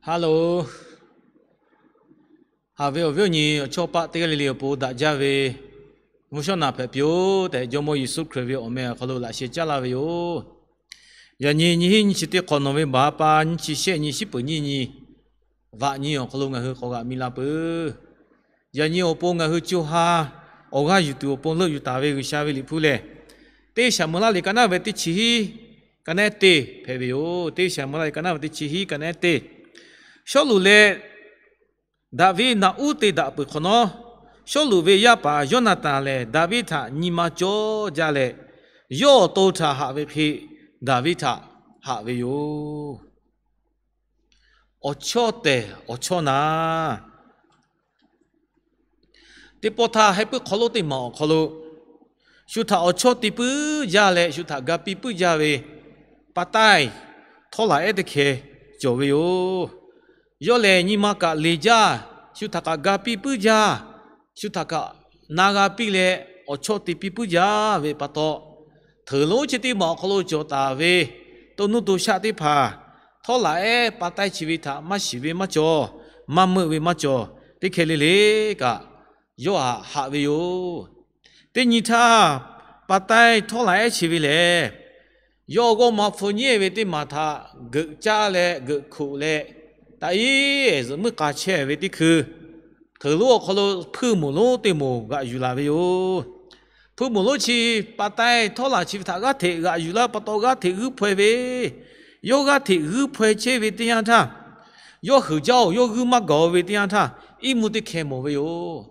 Hello. Haꞈ ve awˬ viˉ awˬ nyi awˬ chawˇ paˆ teˇ g'aˇ le le awˬ pon daꞈ jaˇ ve mvuhˇ shawˉ naꞈ hpehꞈ piˇ-oˆ tehꞈ, Jawˇmawˇ Yeˍsuˆ Hkriꞈ ve awˬ meh awˬ hk'aw lo laꞈ sheh caˉ laˇ ve yoˬ. Yaꞈ nyi nyiˇ hinˉ nyiˇ chi teˇ hk'awꞈ nawˬ ve baˬ pa nyiˇ chi shehˆ nyi shiˉ peuˍ nyiˇ nyi vaꞈ nyi awˬ hk'aw lo ngaˬ hui k'awꞈ g'aꞈ mi la peuˬ. Yaꞈ nyi awˬ pon ngaˬ hui co ha awˬ g'aˇ yuˬ tuˬ awˬ pon leuˆ yuˬ taˍ ve G'uiˬsha ve Liꞈ hpu lehˬ, teˇ Saˍmo laˇ liꞈ ka naˉ ve teˇ chi hiˉ ka nehˉ teˇ hpehꞈ ve yoˬ. Teˇ Saˍmo laˇ liꞈ ka naˉ ve teˇ chi hiˉ ka nehˉ teˇ. Sawˉluꞈ leh Daˍviˆ naꞈ uˉ te daꞈ peuˬ hk'awꞈ nawˉ, Sawˉluꞈ ve yaˇ paˍ Yoˇnaˍtanˍ lehˬ Daˍviˆ htaꞈ nyi ma cawˇ jaˇ leh, yawˇ awˬ to htaꞈ haꞈ ve hk'e Daˍviˆ htaꞈ haꞈ ve yoˬ. Awˬ chawˇ tehˬ awˬ chawˇ na teˇ pawˆ htaˇ, heh puiˉ hk'aw lonˉ teˇ maˬ awˬ hk'aw lo shu htaꞈ awˬ chawˇ te puiˉ jaˇ leh shu htaꞈ ga piˇ puiˉ jaˇ ve pa taiˇ htawˇ laꞈ ehˉ teˇ hkeh cawˬ ve yoˬ. Yawˇ lehˬ nyi ma kaꞈ leˬ jaˇ, shu htaꞈ kaꞈ ga piˇ puiˉ jaˇ, shu htaꞈ kaꞈ na g'a piˇ leh awˬ chawˇ te piˇ puiˉ jaˇ ve pa taw, hk'eun lonˉ chi teˇ maˬ awˬ hk'aw lo cawˬ taˍ ve to nuˇ to shaˆ teˇ hpaˍ htawˇ laꞈ ehˉ pa taiˇ chi ve htaꞈ maˇ shiˍ ve maˇ cawˬ, maˇ meuˆ ve maˇ cawˬ, teˇ hkeh le le kaꞈ yawˇ htaꞈ haꞈ ve yoˬ. Teˇ nyi htaˇ, pa taiˇ htawˇ laꞈ ehˉ chi ve lehˬ, yawˇ g'awˇ ma hpu nyiˉ ve teˇ maˬ htaꞈ geuꞈ caˇ leh geuꞈ hkoꞈ leh, taꞈ iˉ zuhꞈ muiˉ k'a chehˇ ve teˇ hkui, hk'eun lonˉ awˬ hk'aw lo hpuiˇ moˍ lonˉ teˇ moˍ g'aꞈ yuˬ laˬ ve yoˬ. Hpuiˇ moˍ lonˉ chi pa taiˇ htawˇ laꞈ chi ve htaꞈ g'aˇ hteꞈ g'aꞈ yuˬ laˇ pa taw g'aˇ hteꞈ g'uiˇ hpaw-e ve, yawˇ g'aˇ hteꞈ g'uiˇ hpaw-e chehˇ ve teˇ yanˇ htaˇ, yawˇ huiˍ jaˇ-oˬ, yawˇ g'uiˇ maˇ gaˬ-o ve teˇ yanˇ htaˇ, iˉ mvuhˇ teˇ hkeh mawˬ ve yoˬ.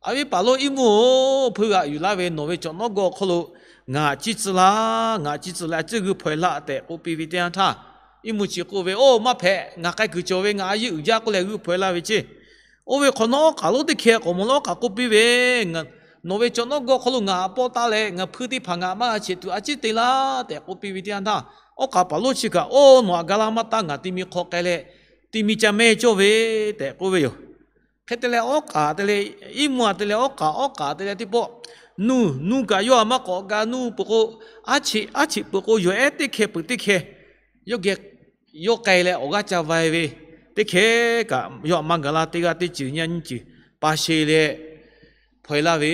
Aˬ viˉ paˍ lonˉ, iˉ mvuhˇ-oˬ, hpuiˇ g'aꞈ yuˬ laˇ ve nawˬ ve cawꞈ nawˉ gawˇ awˬ hk'aw lo ngaˬ ciˇ tcuh laˇ, ngaˬ ciˇ tcuh leh a ciˉ g'uiˇ hpaw-e laˇ tehꞈ k'oˆ piˇ ve teˇ yanˇ htaˇ, iˉ mvuhˇ chi k'oˆ ve, Oˇ, maˇ hpehꞈ, ngaˬ k'ai kuiˬ cawˬ ve, ngaˬ a yeˇ uiˍ jaˇ k'oˆ leh g'uiˇ hpaw-e laˇ ve ceˇ. Oˇ ve hk'awꞈ nawˉ awˉ k'aˍ lonˉ teˇ hkeh k'awꞈ mawˬ leh awˉ k'aˍ k'oˆ piˇ ve, Nawˬ ve cawꞈ nawˉ gawˇ awˬ hk'aw lo ngaˬ a pawˇ taˇ leh ngaˬ hpuiˇ teˇ hpaˍ ngaˬ maˇ g'a cheꞈ tuˬ a ciˉ te laˇ tehꞈ k'oˆ piˇ ve teˇ yanˇ htaˇ, awˉ k'aˍ paˍ lonˉ chi kaꞈ, Oˇ, nawˬ htaꞈ ga laˇ maˇ taˇ, ngaˬ ti mi hk'aw k'ai leh ti mi ca mehˇ cawˇ ve tehꞈ k'oˆ ve yoˬ. Hk'e te leh awˉ k'aˍ te leh iˉ mvuhˇ a te leh awˉ k'aˍ, awˉ k'aˍ te leh teˇ pawˆ nuˇ, nuˇ kaꞈ yawˇ a maˇ k'awꞈ ga nuˇ peuˬ k'o, aˉ cheꞈ aˉ cheꞈ peuˬ k'o, yawˬ ehˉ teˇ hkeh peuˬ teˇ hkeh yawˇ geh yawˇ k'ai leh awˬ g'aˇ ca va-e ve, teˇ hkeh kaꞈ yawˇ a maˇ ga laˇ, teˇ g'aˇ teˇ ceuˬ nyi a nyi ceuˬ pa sheˍ leh hpaw-e laˇ ve.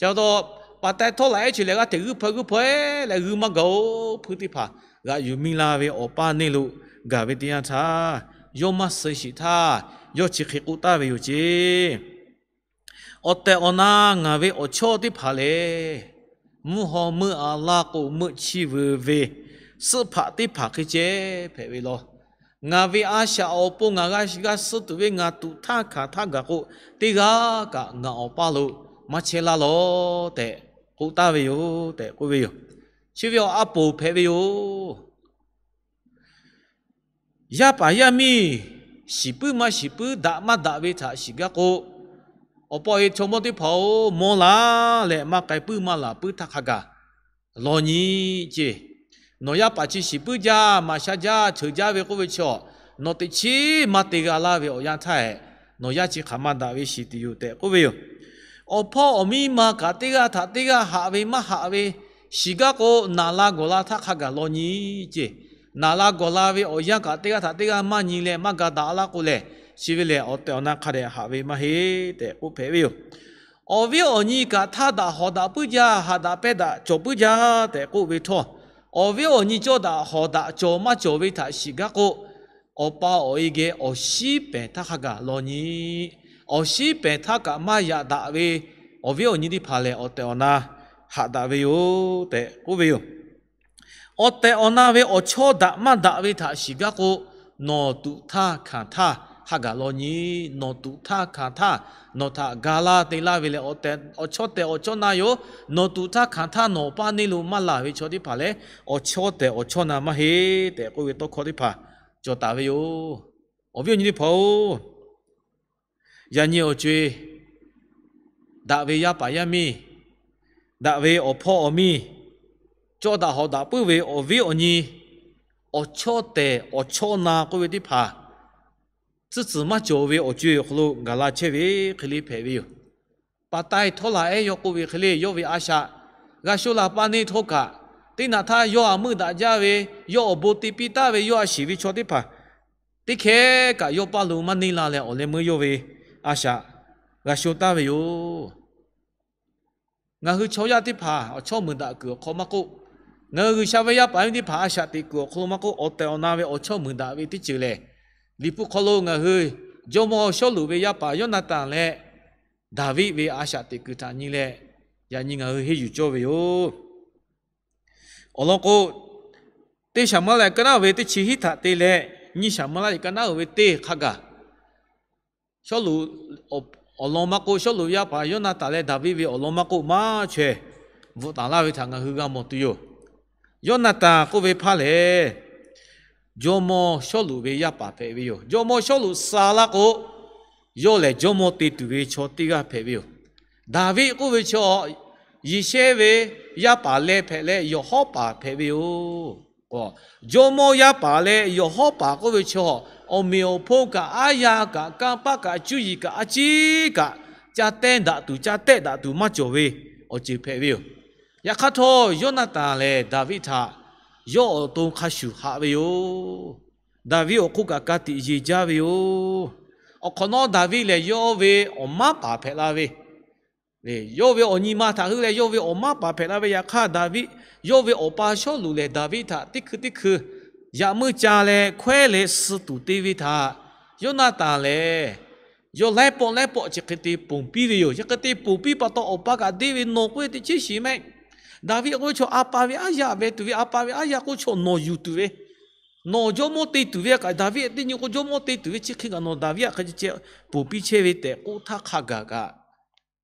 Ca taw, pa taiˇ htawˇ laꞈ ehˉ chi lehˬ g'aˇ hteꞈ g'uiˇ hpaw-e g'uiˇ hpaw-e leh g'uiˇ maˇ gaˬ-oˬ, hpuiˇ teˇ hpaˍ g'aꞈ yuˬ miˇ la ve awˬ paˇ neˇ lo gaˬ ve teˇ yanˇ htaˇ, yawˇ maˇ suh sheˍ htaˇ, yawˇ chi hk'e k'oˆ taˍ ve yoˬ ceˇ. Awˬ tehˬ awˬ na ngaˬ ve awˬ chawˇ teˇ hpaˍ lehˬ, mvuhˇ haw meuˆ a laˇ k'o meuˆ chiˇ veu ve suhˆ hpaꞈ teˇ hpaˍ hk'e ceh hpehꞈ ve law. Ngaˬ ve a shaꞈ awˬ pon ngaˬ g'a g'a suh tuˬ ve ngaˬ tuꞈ htaˇ hkanˍ htaˇ gaˬ k'o, teˇ g'aˇ kaꞈ ngaˬ awˬ paˇ lo maˇ chehˇ laˇ law tehꞈ k'oˆ taˍ ve yoˬ tehꞈ k'oˆ ve yoˬ. Chi ve awˬ a poˍ hpehꞈ ve yoˬ. Yaˇ paˍ yaˇ miˇ shiˍ puiˉ maˇ shiˍ puiˉ, daꞈ maˇ daꞈ ve htaꞈ shiˍ gaˇ k'o, awˬ pa awˬ e chaw mawˇ teˇ hpaˍ-oˬ, mawˇ laˬ leh maˇ k'ai puiˉ maˇ laˬ puiˉ htaˇ hk'a gaˬ law nyi ceˇ. Nawˬ yaˇ paˍ chi shiˍ puiˉ jaˇ, maˍ sha jaˇ, cheuˬ jaˇ ve k'oˆ ve chaw, nawˬ teꞈ chiˉ maˇ te g'a laˇ ve awˬ yanˇ htaˇ, nawˬ yaˇ chi hk'aˬ ma daꞈ ve shiˍ tuˬ yoˬ tehꞈ k'oˆ ve yoˬ. Awˬ hpawˇ awˬ miˇ ma kaꞈ teˇ g'aˇ htaꞈ teˇ g'aˇ haꞈ ve maˇ haꞈ ve shiˍ gaˇ k'o, naˍ la gawˬ la htaˇ hk'a gaˬ law nyi ceˇ. Naˍ la gawˬ la ve awˬ yanˇ kaꞈ teˇ g'aˇ htaꞈ teˇ g'aˇ maˇ nyi leh maˇ ga daꞈ laˇ k'o lehˬ, chi ve lehˬ awˬ tehˬ awˬ na hk'a dehꞈ haꞈ ve maˇ heˆ tehꞈ k'oˆ hpehꞈ ve yoˬ. Awˬ viˉ awˬ nyi kaꞈ htaˇ daꞈ hawˍ daꞈ puiˉ jaˇ, haꞈ daꞈ pehnˇ daꞈ cawˬ puiˉ jaˇ tehꞈ k'oˆ ve htawˇ, awˬ viˉ awˬ nyi cawˇ daꞈ hawˍ daꞈ cawˬ maˇ cawˬ ve htaꞈ shiˍ gaˇ k'o, awˬ pa awˬ e geh awˬ shiˉ pehˍ htaˇ hk'a gaˬ law nyi. Awˬ shiˉ pehˍ htaˇ kaꞈ maˇ yaꞈ daꞈ ve awˬ viˉ awˬ nyi teˇ hpaˍ lehˬ, awˬ tehˬ awˬ na haꞈ daꞈ ve yoˬ tehꞈ k'oˆ ve yoˬ. Awˬ tehˬ awˬ na ve awˬ chawˇ daꞈ maˇ daꞈ ve htaꞈ shiˍ gaˇ k'o, nawˬ tuꞈ htaˇ hkanˍ htaˇ hk'a gaˬ law nyi. Nawˬ tuꞈ htaˇ hkanˍ htaˇ nawˬ htaꞈ ga laˇ te laˇ ve leh, awˬ tehˬ awˬ chawˇ tehˬ awˬ chawˇ na yoˬ. Nawˬ tuꞈ htaˇ hkanˍ htaˇ nawˬ paˇ neˇ lo maˇ laˬ ve chaw teˇ hpaˍ lehˬ, awˬ chawˇ tehˬ awˬ chawˇ na maˇ heˆ tehꞈ k'oˆ ve tawˇ hkawˇ teˇ hpaˍ cawˬ taˍ ve yoˬ. Awˬ viˉ awˬ nyi teˇ hpaˍ-oˬ, yaꞈ nyi awˬ co-e daꞈ ve yaˇ paˍ yaˇ miˇ, daꞈ ve awˬ hpawˇ awˬ miˇ, cawˇ daꞈ hawˍ daꞈ puiˉ ve awˬ viˉ awˬ nyi, awˬ chawˇ tehˬ awˬ chawˇ na k'oˆ ve teˇ hpaˍ tcuhˇ tcuhˍ maˇ cawˬ ve awˬ co-e awˬ hk'aw lo gaˬ la chehˇ ve hk'e le hpehꞈ ve yoˬ. Pa taiˇ htawˇ laꞈ ehˉ yawˇ k'oˆ ve hk'e le, yawˇ ve a shaꞈ g'a shoˆ la paˇ neˇ htawˇ kaꞈ, teˇ naꞈ htaˇ yawˇ a meuˆ daꞈ jaˇ ve, yawˇ awˬ bon te piˇ taˍ ve, yawˇ a shiˍ ve chaw teˇ hpaˍ teˇ hkehˉ kaꞈ yawˇ paˇ lo maˇ neˇ la leh awˬ leh meuˇ yawˇ ve a shaꞈ g'a sho taˍ ve yoˬ. Ngaˬ hui chaw yaˇ teˇ hpaˍ awˬ chawˇ muiˬ daꞈ kuiˬ awˬ hk'aw maˇ k'oˆ, ngaˬ hui G'uiˬsha ve yaˇ paˍ yaˇ miˇ teˇ hpaˍ a shaꞈ teꞈ kuiˬ awˬ hk'aw lo maˇ k'oˆ, awˬ tehˬ awˬ na ve awˬ chawˇ muiˬ daꞈ ve teˇ ceuˬ lehˬ, Liꞈ hpu hk'aw lo ngaˬ hui jawˇmawˇ Sawˉluꞈ ve yaˇ paˍ Yoˇnaˍtanˍ leh Daˍviˆ ve a shaꞈ teꞈ kuiˬ htaꞈ nyi leh, yaꞈ nyi ngaˬ hui henˇ yuˬ cawˇ ve yoˬ. Awˬ lawn k'o, teˇ Saˍmo-eˍlaˆ liꞈ ka naˉ ve teˇ chi hiˉ htaꞈ te leh nyiˇ Saˍmo-eˍlaˆ liꞈ ka naˉ ve teˇ hk'a gaˬ, Sawˉluꞈ awˬ lawn maˇ k'oˆ, Sawˉluꞈ yaˇ paˍ Yoˇnaˍtanˍ leh Daˍviˆ ve awˬ lawn maˇ k'oˆ, maˇ chaweh bvuhꞈ taˍ laˇ ve htaꞈ ngaˬ hui g'a mawˬ tuˬ yoˬ. Yoˇnaˍtanˍ k'oˆ ve hpaˇ lehˬ, jawˇmawˇ Sawˉluꞈ ve yaˇ paˍ hpehꞈ ve yoˬ. Jawˇmawˇ Sawˉluꞈ suh laˇ k'o, yawˇ lehˬ jawˇmawˇ te tuˬ ve chaw teˇ g'aˇ hpehꞈ ve yoˬ. Daˍviˆ k'oˆ ve chaw, Yeˍsehˇ ve yaˇ paˍ leh hpehꞈ leh yawˬ hawˉ paˍ hpehꞈ ve yoˬ. Jawˇmawˇ yaˇ paˍ leh yawˬ hawˉ paˍ k'oˆ ve chaw, awˬ meꞈ awˬ hponˇ kaꞈ, aˉ yaˇ kaꞈ, kanˇ paˆ kaꞈ, cuˇ yiˍ kaꞈ, a ciˉ kaꞈ, ca teh daꞈ tuˬ, ca tehˆ daꞈ tuˬ maˇ cawˬ ve awˬ ceuˬ hpehꞈ ve yoˬ. Yaꞈ hk'aˇ htawˇ, Yoˇnaˍtanˍ lehˬ Daˍviˆ htaꞈ yawˇ awˬ to hk'a shuˍ haꞈ ve yoˬ. Daˍviˆ awˬ hk'oˆ kaꞈ ka tiꞈ yeˬ jaˇ ve yoˬ. Awˬ hk'awꞈ nawˉ Daˍviˆ lehˬ yawˇ ve awˬ maˉ paˍ hpehꞈ la ve, yawˇ ve awˬ nyi ma htaꞈ heuˆ leh yawˇ ve awˬ maˉ paˍ hpehꞈ la ve. Yaꞈ hk'aˇ Daˍviˆ, yawˇ ve awˬ pa Sawˉluꞈ lehˬ Daˍviˆ htaꞈ teˇ hkui teˇ hkui yaꞈ meuˇ ca leh hkawehˉ leh suh tuˬ te ve htaꞈ Yoˇnaˍtanˍ lehˬ, yawˇ laiˉ pawˆ laiˉ pawˆ chi hk'e te ponˬ piˇ ve yoˬ. Chi hk'e te ponˬ piˇ pa taw, awˬ pa kaꞈ deˇ ve, Nawˬ k'oˆ ve teˇ ceuˬ shiˍ mehˆ. Daˍviˆ k'oˆ ve chaw a pa ve aˉ yaˇ ve tuˬ ve, a pa ve aˉ yaˇ k'oˆ chaw nawˬ yuˬ tuˬ ve, nawˬ jawˇmawˇ te tuˬ ve kaꞈ, Daˍviˆ teˇ nyi k'o jawˇmawˇ te tuˬ ve, chi hk'e kaꞈ nawˬ Daˍviˆ htaꞈ hk'e ceh ponˬ piˇ chehˇ ve tehꞈ k'oˆ htaˇ hk'a gaˬ kaꞈ,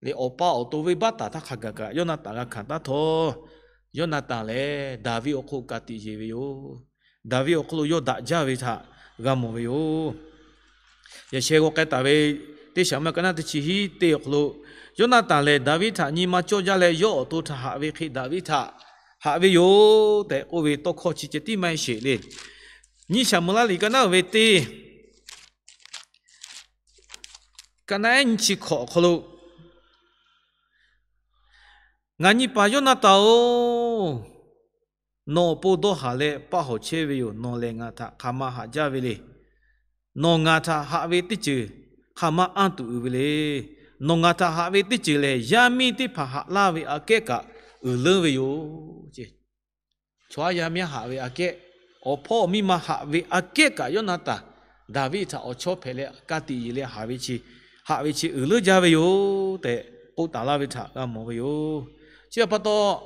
leh awˬ pa awˬ to venˇbaˆ taˍ htaˇ hk'a gaˬ kaꞈ Yoˇnaˍtanˍ g'a hkanˍ taˉ htawˇ, Yoˇnaˍtanˍ lehˬ Daˍviˆ awˬ hk'oˆ ka tiꞈ yeˬ ve yoˬ. Daˍviˆ awˬ hk'oˆ lo yawˇ daꞈ jaˇ ve htaꞈ g'a mawˬ ve yoˬ. Yaꞈ sheh g'aw k'ai taˍ ve teˇ Saˍmo-eˍlaˆ ka naˉ teˇ chi hiˉ teˇ awˬ hk'aw lo, Yoˇnaˍtanˍ lehˬ Daˍviˆ htaꞈ nyi ma cawˇ jaˇ leh yawˇ awˬ to htaꞈ haꞈ ve hk'e Daˍviˆ htaꞈ haꞈ ve yoˬ tehꞈ k'oˆ ve tawˇ hkawˇ chi ceh tiˉ maˇ heˆ sheˍ le. Nyiˇ Saˍmo-eˍlaˆ liꞈ ka naˉ ve teˇ, ka naˉ ehˉ nyiˇ chi hkawꞈ awˬ hk'aw lo, Ngaˬ nyi paˍ Yoˇnaˍtanˍ-oˬ, nawˬ awˬ pon dawˇ haˍ leh paˆ hawˬ chehˇ ve yoˬ. Nawˬ lehˬ ngaˬ htaꞈ hk'aˬ ma haꞈ jaˇ ve le. Nawˬ ngaˬ htaꞈ haꞈ ve teˇ ceuˬ hk'aˬ ma anˇ tuˬ uiˍ ve le. Nawˬ ngaˬ htaꞈ haꞈ ve teˇ ceuˬ lehˬ, yaˇ miˇ teˇ hpaˍ haꞈ laˇ ve aꞈ kehˉ kaꞈ uiˍ leuˉ ve yoˬ. Chaw yaˇ miˇ haꞈ ve aꞈ kehˉ, awˬ hpawˇ awˬ miˇ ma haꞈ ve aꞈ kehˉ kaꞈ Yoˇnaˍtanˍ Daˍviˆ htaꞈ awˬ chawˇ hpehꞈ leh ka tiꞈ yeˬ leh haꞈ ve chi, haꞈ ve chi uiˍ leuˉ jaˇ ve yoˬ tehꞈ k'oˆ taˍ laˇ ve htaꞈ g'a mawˬ ve yoˬ. Chi pa taw,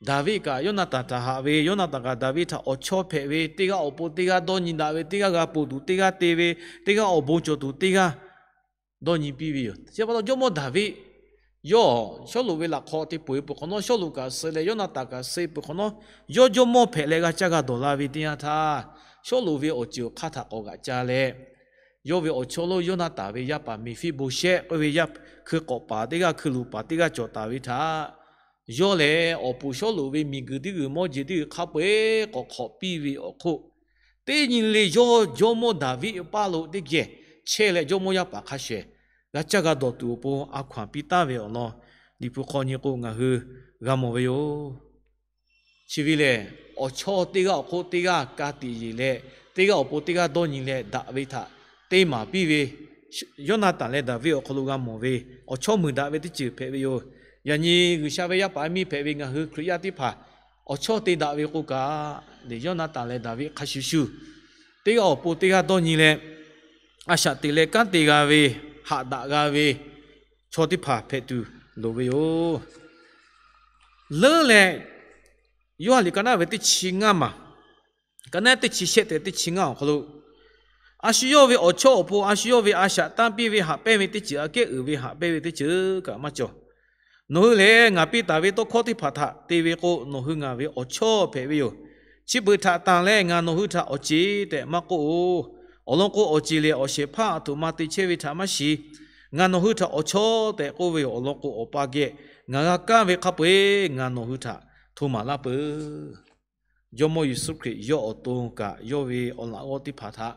Daˍviˆ kaꞈ Yoˇnaˍtanˍ htaꞈ haꞈ ve, Yoˇnaˍtanˍ kaꞈ Daˍviˆ htaꞈ awˬ chawˇ hpehꞈ ve, teˇ g'aˇ awˬ pon teˇ g'aˇ dawˇ nyi daꞈ ve, teˇ g'aˇ g'a ponˬ tuˬ teˇ g'aˇ te ve, teˇ g'aˇ awˬ bon cawˬ tuˬ teˇ g'aˇ dawˇ nyi piˇ ve yoˬ. Chi pa taw Jawˇmawˇ Daˍviˆ yawˇ Sawˉluꞈ ve laꞈ hk'aw te peuˬ ve peuˬ hk'awꞈ nawˉ, Sawˉluꞈ kaꞈ suh leh Yoˇnaˍtanˍ kaꞈ suh peuˬ hk'awꞈ nawˉ, yawˇ jawˇmawˇ hpehꞈ leh g'a caˇ g'a dawˬ la ve teˇ yanˇ htaˇ, Sawˉluꞈ ve awˬ ceuˬ awˬ hk'aˇ htaꞈ k'awꞈ g'aꞈ ca leh, yawˇ ve awˬ chawˇ lonˉ Yoˇnaˍtanˍ ve yaˇ paˍ Meˍfiˆboˍshehˆ k'oˆ ve yaˇ hkui k'awꞈ paˍ teˇ g'aˇ, hkui luˬ paˍ teˇ g'aˇ cawˬ taˍ ve htaꞈ yawˇ lehˬ awˬ pon Sawˉluꞈ ve miˬguiˬ teˇ g'uiˬ mawˇ jeˬ teˇ g'uiˬ hk'a peu-eˬ k'awꞈ hk'awꞈ piˇ ve awˬ hk'oˆ, teˇ nyi le yawˇ Jawˇmawˇ Daˍviˆ paˇ lo teˇ geh chehˇ leh Jawˇmawˇ yaˇ paˍ hk'a shehˍ g'a caˇ g'a dawˬ tuˬ awˬ pon a hkaw-anˬ piˇ taˍ ve awˬ lawn Liꞈ hpu hk'aw nyi k'o ngaˬ hui g'a mawˬ ve yoˬ. Chi ve lehˬ, awˬ chawˇ teˇ g'aˇ awˬ hk'oˆ teˇ g'aˇ ka tiꞈ yeˬ leh, teˇ g'aˇ awˬ pon teˇ g'aˇ dawˇ nyi leh daꞈ ve htaꞈ te maˍ piˇ ve Yoˇnaˍtanˍ leh Daˍviˆ awˬ hk'aw lo g'a mawˬ ve awˬ chawˇ muiˬ daꞈ ve teˇ ceuˬ hpehꞈ ve yoˬ. Yaꞈ nyi G'uiˬsha ve yaˇ paˍ yaˇ miˇ hpehꞈ ve ngaˬ hui Hkriꞈ yaˇ teˇ hpaˍ awˬ chawˇ te daꞈ ve k'o kaꞈ, Yoˇnaˍtanˍ leh Daˍviˆ hk'a shuˍ shuˍ, teˇ g'aˇ awˬ pon teˇ g'aˇ dawˇ nyi leh, a shaꞈ teꞈ leh kanˉ te g'a ve, haꞈ daꞈ g'a ve chaw teˇ hpaˍ hpehꞈ tuˬ loˍ ve yoˬ. Leuˉ leh, Yoˇhanˬ liꞈ ka naˉ ve teˇ chi ngaˇ maˬ, ka naˉ teˇ chi shehˆ tehꞈ teˇ chi ngaˇ awˬ hk'aw lo, a shu yawˇ ve awˬ chawˇ awˬ pon a shu yawˇ ve a shaꞈ tanˇ piˇ ve haꞈ pehnˇ ve teˇ ceuˬ aꞈ kehˉ uiˍ ve haꞈ pehnˇ ve teˇ ceuˬ kaꞈ maˇ cawˬ. Nawˬ hui lehˬ ngaˬ piˇ taˍ ve tawˇ hkawˇ teˇ hpaˍ htaꞈ te ve k'o, nawˬ hui ngaˬ ve awˬ chawˇ hpehꞈ ve yoˬ. Chi beuꞈ htaꞈ tanˬ leh ngaˬ nawˬ hui htaꞈ awˬ ceˬ tehꞈ maˇ k'oˆ-oˬ. Awˬ lawn k'o, awˬ ceˬ lehˬ awˬ shehˍ hpaˇ aˬ htoꞈ ma te chehˇ ve htaꞈ maˇ shiˍ. Ngaˬ nawˬ hui htaꞈ awˬ chawˇ tehꞈ k'oˆ ve yoˬ. Awˬ lawn k'o, Awˬ pa geh ngaˬ g'a kaˇ ve hk'a peu-eˬ ngaˬ nawˬ hui htaꞈ hto maˍ laˇ peuˬ. Jawˇmawˇ Yeˍsuˆ Hkriꞈ yawˇ awˬ to kaꞈ yawˇ ve awˬ laꞈ g'awˇ teˇ hpaˍ htaꞈ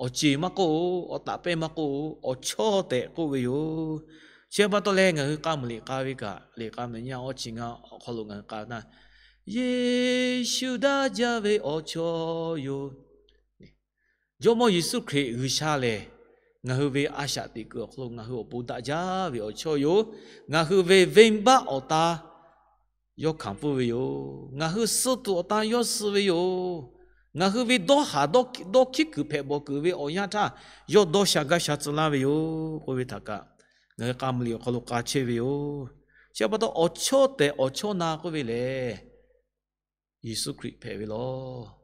awˬ ceˬ maˇ k'oˆ-oˬ, awˬ taꞈ pehˇ maˇ k'oˆ-oˬ, awˬ chawˇ tehꞈ k'oˆ ve yoˬ. Chi pa taw leh ngaˬ hui k'a muiˬ liꞈ k'a ve kaꞈ, liꞈ k'a muiˬ nyi a awˇ chi ngaˇ awˬ hk'aw lo ngaˬ hui k'a na, Yeˍsuˆ daꞈ jaˇ ve awˬ chawˇ yoˬ. Jawˇmawˇ Yeˍsuˆ Hkriꞈ G'uiˬsha lehˬ, ngaˬ hui ve a shaꞈ teꞈ kuiˬ awˬ hk'aw lo ngaˬ hui awˬ pon daꞈ jaˇ ve awˬ chawˇ yoˬ. Ngaˬ hui ve venˇbaˆ awˬ ta yawˇ hkanˍ pfuhˇ ve yoˬ. Ngaˬ hui suh tuˬ awˬ ta yawˇ suh ve yoˬ. Ngaˬ hui ve dawˇ haˍ dawˇ hkiˉ kuiˬ hpehꞈ bawˬ kuiˬ ve awˬ yanˇ htaˇ, yawˇ dawˇ sha gaˇ sha tcuh laˇ ve yoˬ k'oˆ ve htaꞈ kaꞈ, ngaˬ hui k'a mui liꞈ awˬ hk'aw lo k'a chehˇ ve yoˬ. Chi pa taw, awˬ chawˇ tehˬ awˬ chawˇ na k'oˆ ve lehˬ, Yeˍsuˆ Hkriꞈ hpehꞈ ve law.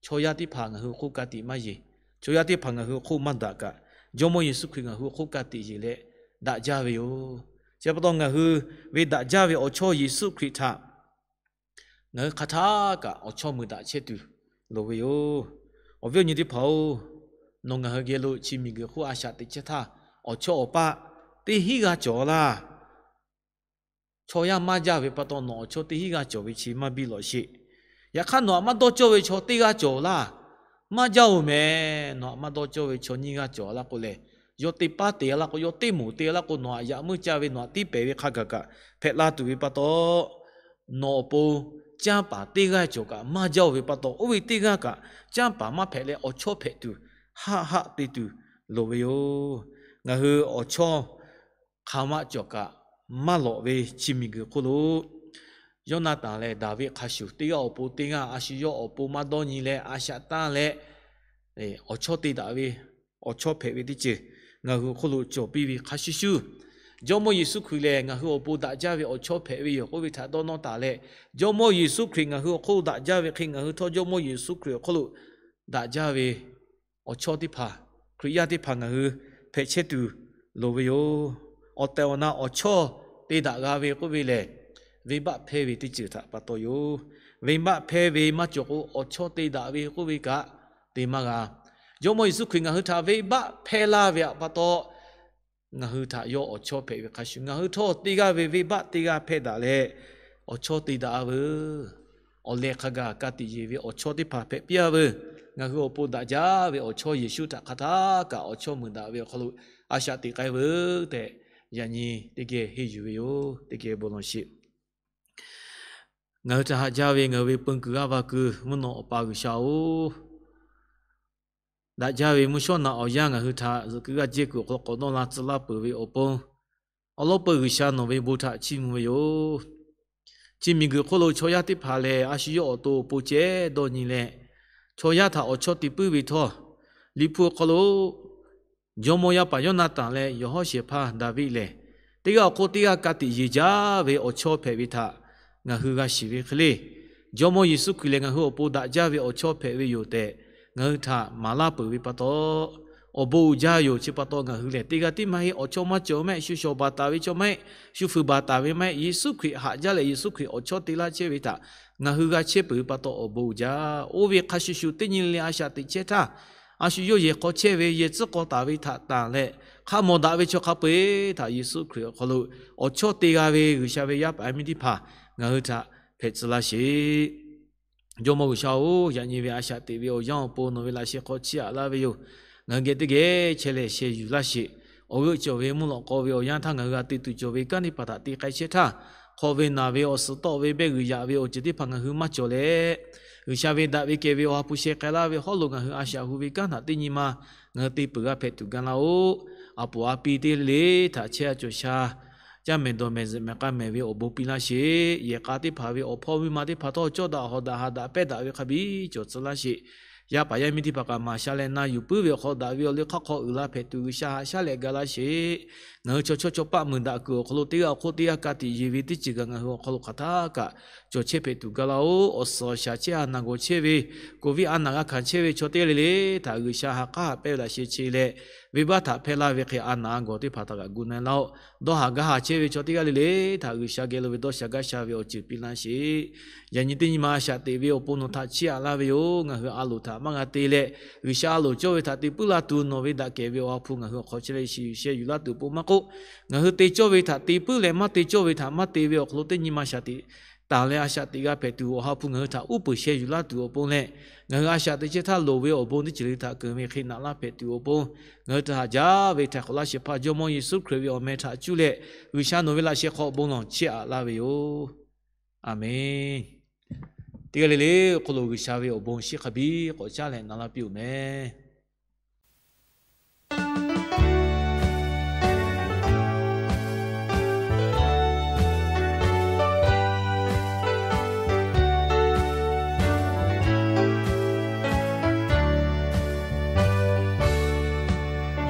Chaw yaˇ teˇ hpaˍ ngaˬ hui hk'oˆ ka tiꞈ maˇ yeˬ. Chaw yaˇ teˇ hpaˍ ngaˬ hui hk'oˆ maˇ daꞈ kaꞈ, Jawˇmawˇ Yeˍsuˆ Hkriꞈ ngaˬ hui hk'oˆ ka tiꞈ yeˬ leh daꞈ jaˇ ve yoˬ. Chi pa taw, ngaˬ hui ve daꞈ jaˇ ve awˬ chawˇ Yeˍsuˆ Hkriꞈ htaꞈ ngaˬ hui hk'aˬ htaˇ kaꞈ awˬ chawˇ mui daꞈ chehˇ tuˬ loˍ ve yoˬ. Awˬ viˉ awˬ nyi teˇ hpaˍ-oˬ, nawˬ ngaˬ hui geh lo chi miˬguiˬ hk'oˆ a shaꞈ teꞈ chehˇ htaˇ, awˬ chawˇ awˬ paˆ teˇ hinˉ g'aˇ cawˬ laˇ. Chaw yaˇ maˇ jaˇ ve pa taw, nawˬ awˬ chawˇ teˇ hinˉ g'aˇ cawˬ ve chi maˇ biˇ lawꞈ sheˍ. Yaꞈ hk'aˇ, nawˬ htaꞈ maˇ dawˇ cawˇ ve chaw teˇ g'aˇ cawˬ laˇ. Maˇ jaˇ-oˬ mehˍ. Nawˬ htaꞈ maˇ dawˇ cawˇ ve chaw nyiˇ g'aˇ cawˬ laˇ k'o lehˬ, yawˇ teˇ paˉ te laˇ k'o, yawˇ teˇ moˍ te laˇ k'o, nawˬ htaꞈ yaꞈ muiˉ caˇ ve, nawˬ htaꞈ tiˉ pehˍ ve hk'a gaˬ kaꞈ hpehꞈ la tuˬ ve pa taw, nawˬ awˬ pon canˇ paˍ teˇ g'aˇ cawˬ kaꞈ maˇ jaˇ-oˬ ve pa taw, oˇ ve teˇ g'aˇ kaꞈ canˇ paˍ maˇ hpehꞈ leh, awˬ chawˇ hpehꞈ tuˬ haˆ haˆ te tuˬ loˍ ve yoˬ. Ngaˬ hui awˬ chawˇ hk'aˬ ma cawˬ kaꞈ maˇ lawꞈ ve chi miˬguiˬ hk'oˆ lo, Yoˇnaˍtanˍ leh Daˍviˆ hk'a shuˍ, teˇ g'aˇ awˬ pon teˇ g'aˇ a shu yawˇ awˬ pon maˇ dawˇ nyi leh, a shaꞈ tanˇ leh, awˬ chawˇ te daꞈ ve, awˬ chawˇ hpehꞈ ve teˇ ceuˬ ngaˬ hui hk'oˆ lo cawˬ piˇ ve hk'a shuˍ shuˍ, Jawˇmawˇ Yeˍsuˆ Hkriꞈ lehˬ ngaˬ hui awˬ pon daꞈ jaˇ ve awˬ chawˇ hpehꞈ ve yoˬ k'oˆ ve htaꞈ dawˇ nawˇ taˍ leh, Jawˇmawˇ Yeˍsuˆ Hkriꞈ ngaˬ hui awˬ hk'oˆ lo daꞈ jaˇ ve hk'e, ngaˬ hui htawˇ Jawˇmawˇ Yeˍsuˆ Hkriꞈ awˬ hk'oˆ lo daꞈ jaˇ ve awˬ chawˇ teˇ hpaˍ, Hkriꞈ yaˇ teˇ hpaˍ ngaˬ hui hpehꞈ chehˇ tuˬ loˍ ve yoˬ. Awˬ tehˬ awˬ na awˬ chawˇ te daꞈ g'a ve k'oˆ ve lehˬ, venˇbaˆ hpehˇ ve teˇ ceuˬ htaꞈ pa taw yoˬ. Venˇbaˆ hpehˇ ve maˇ cawˬ k'o, awˬ chawˇ te daꞈ ve k'oˆ ve kaꞈ te maˇ g'a. Jawˇmawˇ Yeˍsuˆ Hkriꞈ ngaˬ hui htaꞈ venˇbaˆ hpehˇ laˇ ve htaꞈ pa taw, ngaˬ hui htaꞈ yawˇ awˬ chawˇ hpehꞈ ve hk'a shuˍ, ngaˬ hui htawˇ teˇ g'aˇ ve venˇbaˆ teˇ g'aˇ hpehˇ daꞈ leh, awˬ chawˇ te daꞈ-a veuˬ. Awˬ leh hk'a gaˬ ka tiꞈ yeˬ ve awˬ chawˇ teˇ hpaˍ hpehꞈ piˇ-a veuˬ. Ngaˬ hui awˬ pon daꞈ jaˇ ve awˬ chawˇ Yeˍsuˆ htaꞈ hk'aˬ htaˇ kaꞈ awˬ chawˇ mui daꞈ ve awˬ hk'aw lo a shaꞈ teꞈ k'ai veuˬ tehꞈ, yaꞈ nyi teˇ geh henˇ yuˬ ve yoˬ. Teˇ geh bon lawˬ sheˍ. Ngaˬ hui htaꞈ haꞈ jaˇ ve ngaˬ hui ve peun kuiˬ g'aˇ va kuiˬ mvuhˇ naw Awˬ pa G'uiˬsha-oˬ, daꞈ jaˇ ve mvuhˇ shawˉ naꞈ awˬ yanˇ ngaˬ hui htaꞈ zuhꞈ kuiˬ g'aˇ jehˇ kuiˬ awˬ hk'aw lo k'awꞈ dawˇ la tcuh laˇ peuˬ ve awˬ pon, awˬ lawn peu G'uiˬsha nawˬ ve bon htaꞈ chiˇ mvuh ve yoˬ. Chi miˬguiˬ hk'oˆ lo chaw yaˇ teˇ hpaˍ lehˬ, a shu yawˇ awˬ to awˬ pon ceh dawˇ nyi leh, chaw yaˇ htaꞈ awˬ chawˇ te puiˉ ve htawˇ, Liꞈ hpu awˬ hk'aw lo jawˇmawˇ yaˇ paˍ Yoˇnaˍtanˍ leh yawˬ hawˉ shehˍ hpaˇ Daˍviˆ lehˬ, teˇ g'aˇ awˬ hk'oˆ teˇ g'aˇ ka tiꞈ yeˬ jaˇ ve awˬ chawˇ hpehꞈ ve htaꞈ ngaˬ hui g'a shiˍ ve hk'e le. Jawˇmawˇ Yeˍsuˆ Hkriꞈ lehˬ, ngaˬ hui awˬ pon daꞈ jaˇ ve awˬ chawˇ hpehꞈ ve yoˬ tehꞈ, ngaˬ hui htaꞈ maˍ laˇ peuˬ ve pa taw, awˬ bon uiˍ jaˇ yoˬ. Chi pa taw, ngaˬ hui lehˬ teˇ g'aˇ tiˉ maˇ heˆ, awˬ chawˇ maˇ cawˬ maˇ heˆ, shu shawˍ baˬ taˍ ve chaw maˇ heˆ, shu fuiˍ baˬ taˍ ve maˇ heˆ, Yeˍsuˆ Hkriꞈ haꞈ jaˇ leh Yeˍsuˆ Hkriꞈ awˬ chawˇ te laˇ chehˇ ve htaꞈ ngaˬ hui g'a chehˇ peuˬ ve pa taw, awˬ bon uiˍ jaˇ. Oˇ ve hk'a shuˍ shuˍ, teˇ nyi le le a shaꞈ teꞈ chehˇ htaˇ, a shu yawˇ yehˬ hk'aw chehˇ ve yehˬ tcuhˉ k'aw taˍ ve htaꞈ tanˬ leh, hk'a mawˬ daꞈ ve chaw hk'a peu-eˬ htaꞈ Yeˍsuˆ Hkriꞈ awˬ hk'aw lo awˬ chawˇ te g'a ve G'uiˬsha ve yaˇ paˍ yaˇ miˇ teˇ hpaˍ ngaˬ hui htaꞈ hpehꞈ tcuh laˇ sheˍ. Jawˇmawˇ G'uiˬsha-oˬ, yaꞈ nyi ve a shaꞈ teꞈ ve awˬ yanˇ awˬ pon nawˬ ve laꞈ sheh hk'aw chiˇ aꞈ laˇ ve yoˬ. Ngaˬ hui geh teˇ geh chehˇ leh sheh yuˬ laˇ sheˍ. Awˬ g'euˆ cawˬ ve mvuhˇ lawꞈ k'aw ve awˬ yanˇ htaˇ ngaˬ hui g'a te tuˬ cawˬ ve kanˉ teˇ hpaˍ htaꞈ te k'ai chehˇ htaˇ, hk'aw ve naˬ ve awˬ suhˍ tawˆ ve mehˆ g'uiˬ yaꞈ ve awˬ ceuˬ teˇ hpaˍ ngaˬ hui maˇ cawˬ leh, G'uiˬsha ve daꞈ ve kehˬ ve awˬ ha hpu sheh k'ai laˇ ve hawˉ lo ngaˬ hui a shaꞈ hu ve kanˉ htaꞈ teˇ nyi ma ngaˬ hui te peuˬ g'a hpehꞈ tuˬ ga laˇ-oˆ. A poˍ a pi teˇ le le htaꞈ chehˇ a cawˬ sha caˇ mehˍ dawˬ mehˍ zuhꞈ mehˍ k'a mehˍ ve awˬ bon piˇ laˇ sheˍ. Yehˬ k'a teˇ hpaˍ ve awˬ hpawˇ miˇ ma teˇ hpaˍ htawˇ cawˇ daꞈ hawˍ daꞈ haꞈ daꞈ pehnˇ daꞈ ve hk'a biˇ cawˬ tcuh laˇ sheˍ. Yaˇ paˍ yaˇ miˇ teˇ hpaˍ kaꞈ maˍ sha leh na yuˬ puiˉ ve awˬ hk'aw, daꞈ ve awˬ liˇ hk'aˇ hk'aw uiˍ la hpehꞈ tuˬ G'uiˬsha haꞈ shaˉ leh ga laˇ sheˍ. Ngaˬ hui chaw chawˇ chaw paˆ meuˬ daꞈ kuiˬ awˬ hk'aw lo teˇ g'aˇ awˬ hk'oˆ teˇ g'aˇ ka tiꞈ yeˬ ve teˇ ceuˬ kaꞈ ngaˬ hui awˬ hk'aw lo hk'aˬ htaˇ kaꞈ cawˬ chehˇ hpehꞈ tuˬ ga laˇ-oˆ. Awˬ suhˍ awˬ shaˍ chehˇ a naˬ gawˬ chehˇ ve, covid a naˬ g'a hkanˍ chehˇ ve chaw teˇ g'aˇ le le htaꞈ G'uiˬsha ha k'aˉ haꞈ pehnˇ ve laꞈ sheh che leh, venˇbaˆ htaꞈ hpehˇ laˇ ve hk'e a naˬ a gawˬ teˇ hpaˍ htaꞈ kaꞈ gu na laˇ-oˆ. Dawˇ haˍ gaˇ haˍ chehˇ ve chaw teˇ g'aˇ le le htaꞈ G'uiˬsha geh lo ve dawˇ sha gaˇ sha ve awˬ ceuˬ piˇ laˇ sheˍ. Yaꞈ nyi teˇ nyi ma a shaꞈ teꞈ ve awˬ pon nawˬ htaꞈ chiˇ aꞈ laˇ ve yoˬ. Ngaˬ hui a loˍ htaꞈ maˇ g'a te leh, G'uiˬsha a loˍ cawˇ ve htaꞈ te puiˉ la tuˬ nawˬ ve daꞈ kehˬ ve awˬ ha hpu ngaˬ hui awˬ hk'aw chehˇ leh shiˍ yuˬ sheh yuˬ laˇ tuˬ awˬ pon maˇ k'oˆ, ngaˬ hui te cawˇ ve htaꞈ te puiˉ leh maˇ te cawˇ ve htaꞈ maˇ te ve awˬ hk'aw lo teˇ nyi ma shaˍ tiꞈ tanˬ leh a shaꞈ teꞈ g'a hpehꞈ tuˬ awˬ ha hpu ngaˬ hui htaꞈ uˉ peunˍ sheh yuˬ laˇ tuˬ awˬ pon leh, ngaˬ hui a shaꞈ teꞈ chehˇ htaˇ loˍ ve awˬ bon teˇ ceuˬ le htaꞈ keunˍ ve hk'e naꞈ laˇ hpehꞈ tuˬ awˬ pon, ngaˬ hui htaꞈ haꞈ jaˇ ve htaiˍ hk'awꞈ laˇ shehˍ hpaˇ Jawˇmawˇ Yeˍsuˆ Hkriꞈ ve awˬ meh htaꞈ cuˇ leh, G'uiˬsha nawˬ ve laꞈ sheh hk'aw bon lawˬ chiˇ aꞈ laˇ ve yoˬ. A menˬ. Teˇ g'aˇ le le awˬ hk'aw lo G'uiˬsha ve awˬ bon shinˉ hk'a biˇ k'awꞈ caˉ leh na laˇ piˇ-oˬ meh.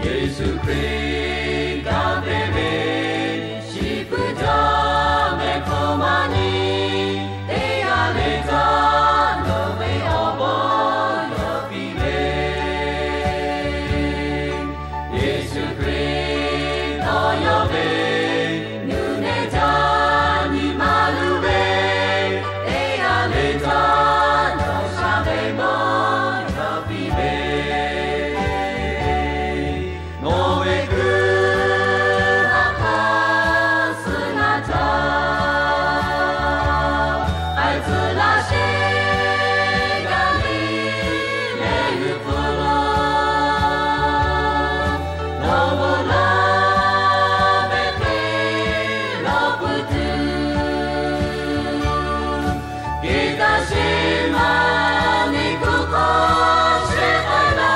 Yeˍsuˆ Hkriꞈ kanˉ te ve shiˍ puiˉ jaˇ mehˆ hkawˇ maˇ nyi, teˇ g'aˇ le caˇ nawˬ ve awˬ bon yawˇ piˇ ve. Yeˍsuˆ Hkriꞈ tawˇ yawˇ ve nuˬ nehˬ jaˇ nyi ma luˬ ve, teˇ g'aˇ le caˇ nawˬ sha ve bon yawˇ piˇ ve. Nawˬ ve kuiˬ ha k'a suh na caˇ, k'ai tcuh laˇ sheˍ Gaˍliˍlehˇ g'uiˬ hpfuh lo, nawˬ bon lawˬ ve hk'e lawˬ puiˉ tuˬ, Geh taˍ sheˍ ma neˇ kuˬ hk'aw shehˍ k'ai laˇ.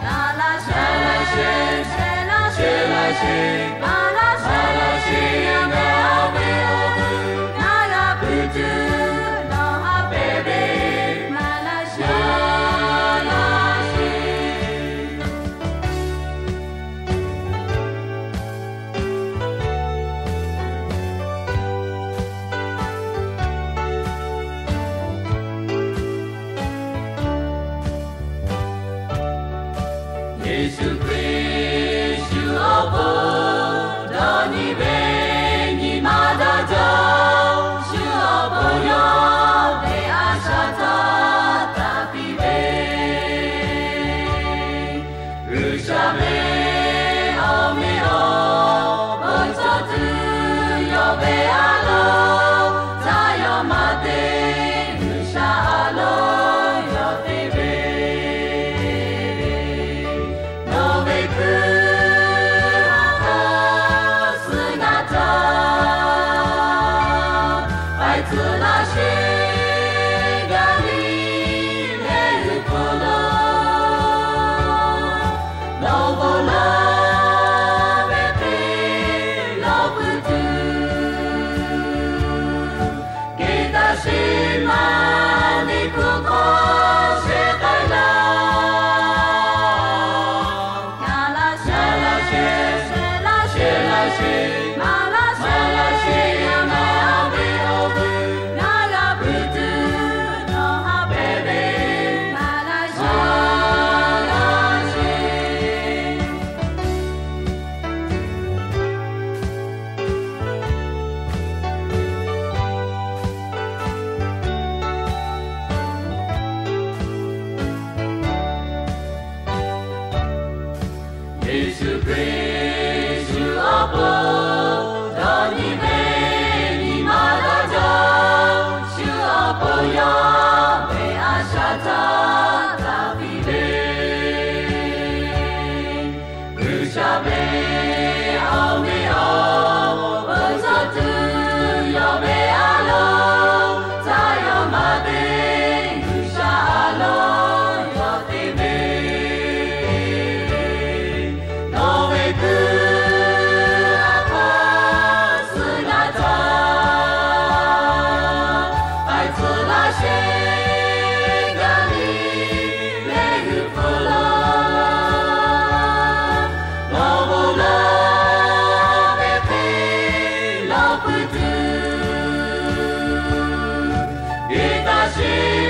Naˍ laˇ sheˍ, shehˍ laˇ sheˍ, maˍ laˇ sheˍ, maˍ laˇ sheˍ, ngaˬ ve awˬ vuiˬ ngaˬ g'a puiˉ tuˬ nawˬ ha pehˍ ve, maˍ laˇ sheˍ, maˍ laˇ sheˍ. Yeˍsuˆ Hkriꞈ shu awˬ pon dawˇ nyi ve nyi ma daꞈ jaˇ, shu awˬ pon yawˇ ve a shaꞈ htaˇ taˍ piˇ ve. G'uiˬsha ve awˬ meꞈ awˬ hponˇ cawˬ tuˬ yawˇ ve a loˍ, caˇ yawˇ maˇ te G'uiˬsha a loˍ yawˇ te ve. Nawˬ ve hkuiˉ ha k'a suh na caˇ, k'ai tcuh laˇ sheˍ Gaˍliˍlehˇ g'uiˬ hpfuh lo, nawˬ bon lawˬ ve hk'e lawˬ puiˉ tuˬ, Geh taˍ sheˍ ma neˇ kuˬ hk'aw shehˍ k'ai laˇ. Naˍ laˇ sheˍ, shehˍ laˇ sheˍ, maˍ laˇ sheˍ, ngaˬ ve awˬ vuiˬ ngaˬ g'a puiˉ tuˬ nawˬ ha pehˍ ve, maˍ laˇ sheˍ, maˍ laˇ sheˍ. Yeˍsuˆ Hkriꞈ shu awˬ pon dawˇ nyi ve nyi ma daꞈ jaˇ, shu awˬ pon yawˇ ve a shaꞈ htaˇ taˍ piˇ ve. G'uiˬsha ve awˬ meꞈ awˬ hponˇ cawˬ tuˬ yawˇ ve a loˍ, caˇ yawˇ maˇ te G'uiˬsha a loˍ yawˇ te ve. Nawˬ ve hkuiˉ ha k'a suh na caˇ, k'ai tcuh laˇ sheˍ Gaˍliˍlehˇ g'uiˬ hpfuh lo, nawˬ bon lawˬ ve hk'e lawˬ puiˉ tuˬ, Geh taˍ sheˍ